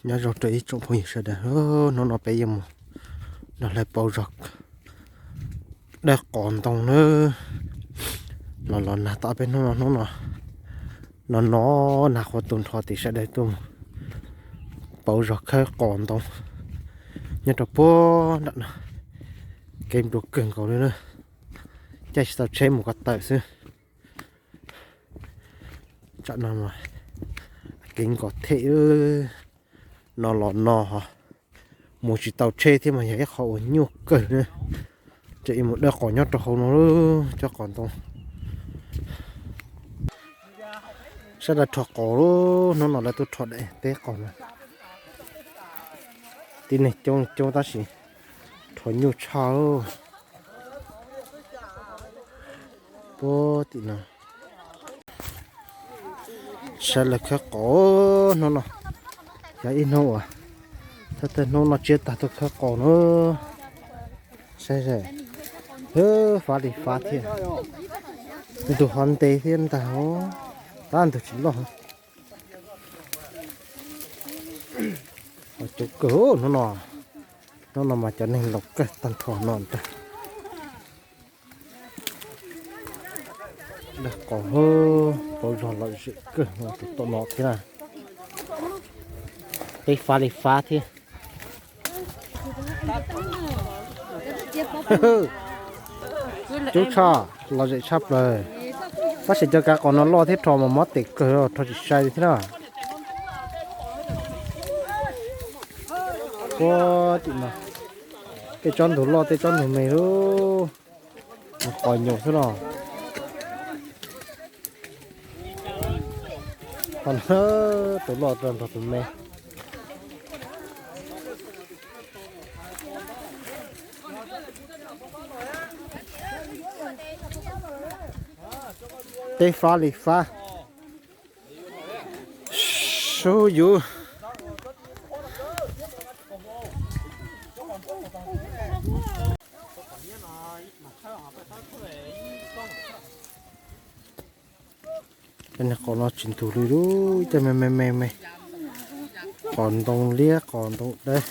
Nyob zoo rau ib tsoom phooj ywg sawv daws, hnub no peb yuav mus nrog lawv pauv zog dawb qos ntoo na. Los los nag tau peb hnub no, hnub no no no nag qhuav tu nrho ces sawv daws tuaj mus pauv zog khawb qos ntoo nyob rau puag nram no. Kev npluav kawg nkaus li na, caij tsis tau tsheb mus ko taw xwb. Tsam no mas kev nkos them no los no ho mus tsis tau tsheb thiab mas yog ib qho uas nyuaj kawg na. Ces mus dawb qos nyob rau hauv no, cov qos ntoo. Sawv daws rho qos, hnub no lawv tuaj rho daim teb qos no. Tib neeg coob coob tab sis rho nyuaj tshaj. Puag tim no saib lawv khawb qos hnub no, yog ib hnub uas thawj thawj hnub no tsiab tag tuaj khawb qos na. Saib, fav li fav thiab, ntug ho ntev thiab ntag, tab ntug tsis loj. Coob kawg hnub no, hnub no mas cov neeg laus kawg tag nrho no ntag. Dawb qos, pauv zog lom zem kawg tus tom no thiab na. Teb fav li fav thiab. Coob tshaj, lom zem tshaj plaws. Tab sis cov kav qos no loj thiab rho mas mob tes kawg, rho tsis sai li thiab na. Puag tim no tej tsob ntug loj tej tsob ntug me lub, qos nyuam xwb los. Qhov no tus loj nrog tus me. Teb fab li fab. Sub yuv. Cov niag qos no tsis ntug li lub, cov me me me me. Qos ntoo liab qos ntoo dawb.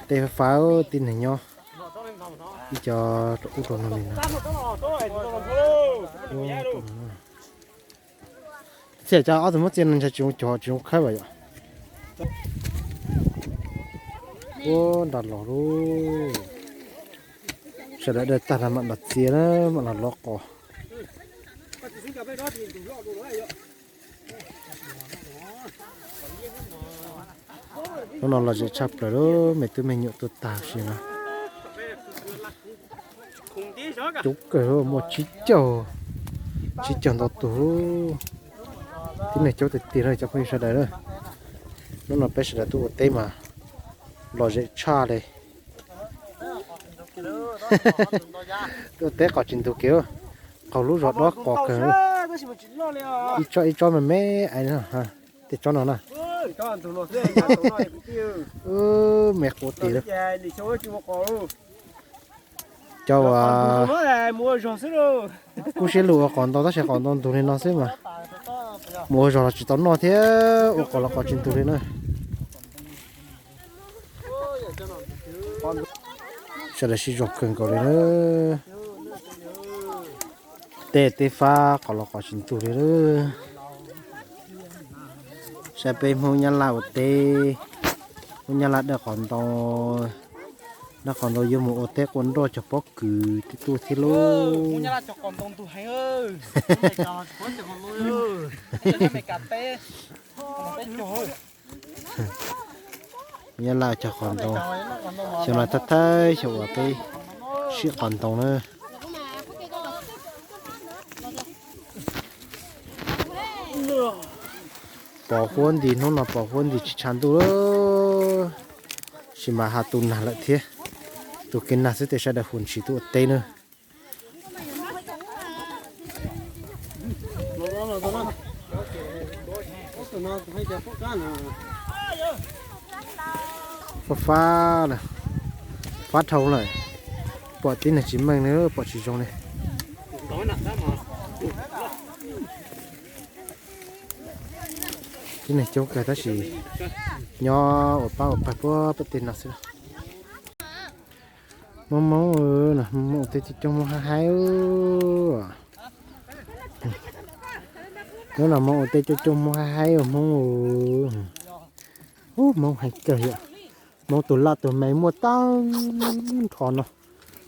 Tej fab tib neeg nyob ib co rau ub rau no li no. Txhiaj cov ob tug muab txia no ntshe tsis zoo cog tsis zoo khawb vas yom. Ua nra los lub, sawv daws daws tag na mam los txia na, mam los lov qos. Hnub no lom zem tshaj plaws lub, me tub me nyuam tuaj tag si no. Coob kawg, muaj tsib caug, tsib caug ntau tus. Tib neeg coob tiag tiag na cov phooj ywg sawv daws na. Hnub no peb sawv daws tuaj ua teb mas lom zem tshaj li. Tuaj ua teb qos tsis ntug kiag, qaug lub zog dob qos kawg. Ib tsob ib tsob me me aiv, tej tsob no na. Me quav tis lawm. Cov uas kuj siab lug ua qos ntau tab sis qos ntau ntug li no xwb mas mus ua zog los tsis tau noj thiab ua qos los qos tsis ntug li na. Sawv daws sib zog kawg nkaus li na. Tej teb fab qos los qos tsis ntug li na. Saib peb Hmoob Nyab Laj ua teb, Hmoob Nyab Laj dawb qos ntau, dawb qos ntau yuav mus ua teb quaj nroj cog pob kws tib tuaj thiab lauj. Nyab Laj cog qos ntoo, xyoo no thawj thawj xyoo uas peb siv qos ntoo na. Pos huab nti, hnub no pos huab nti tsis tshav ntuj, tab sis mas ha tu nag lawm thiab. Tu kev nag xwb tej sawv daws hu ntsis tuaj ua teb na. Fab fab, fab dhau lawm, pom tib neeg tsis meej li, pom tsis zoo li. Tib neeg coob kawg tab sis nyob ua pab ua pawg puag pem tej no xwb. Hmoob Hmoob, Hmoob ua teb coob coob, Hmoob haib haib. Hnub no Hmoob ua teb coob coob, Hmoob haib haib, Hmoob. Ub, Hmoob heev kawg yom. Hmoob tus loj tus me muaj tag nrho no.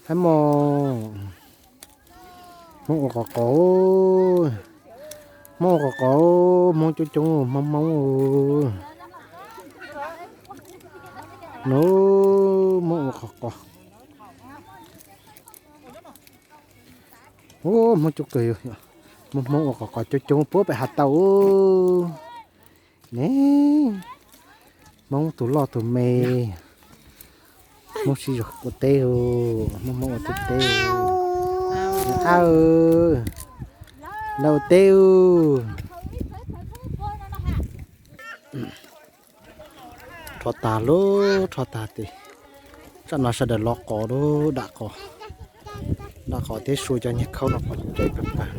Haib mos. Hmoob ua qos qos, Hmoob ua qos qos, Hmoob coob coob, Hmoob Hmoob. No, Hmoob ua qos qos. Ub, Hmoob coob kawg, Hmoob Hmoob ua qos qos coob coob puag pem hav tauj ne. Hmoob tus loj tus me, Hmoob sib zog ua teb, Hmoob Hmoob ua teb teb. Ab, lawv ua teb. Rho tag lub, rho tag tes. Tsam no sawv daws los qos lub, dam qos, dam qos thiab sua cov nyuag khaub no qos tsev pag pag.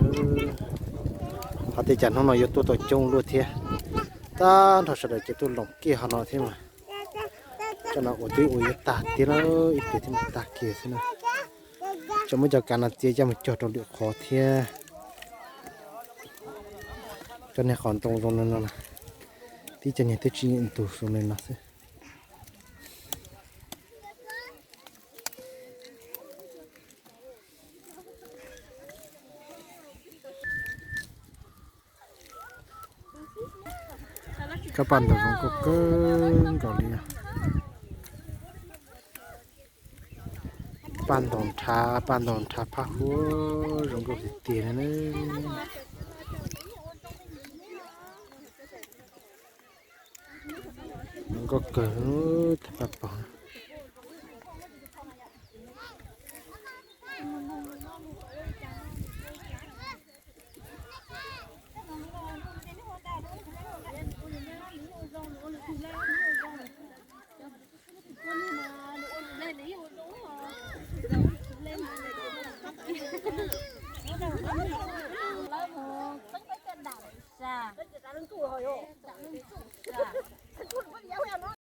Qhov tias cas hnub no yuav tuaj tau coob luaj thiab. Tag nrho sawv daws ces tuaj loos kiag hauv no thiab mas. Tsam no ua twb ua yuav tag tiag lawm, ib pliag thiab mas tag kiag xwb na. Tseem muab cov kav no txiav coj mus cog rau lwm qhov thiab. Cov niag qos ntoo zoo li no, tib cov niag twb tsis nyeem ntug zoo li no xwb. Kab paj ntoos zoo nkauj kawg nkaus li. Paj ntoos nrhav, paj ntoos nrhav phaj huab zoo nkauj tiag tiag li. Zoo nkauj kawg, tab paj pog.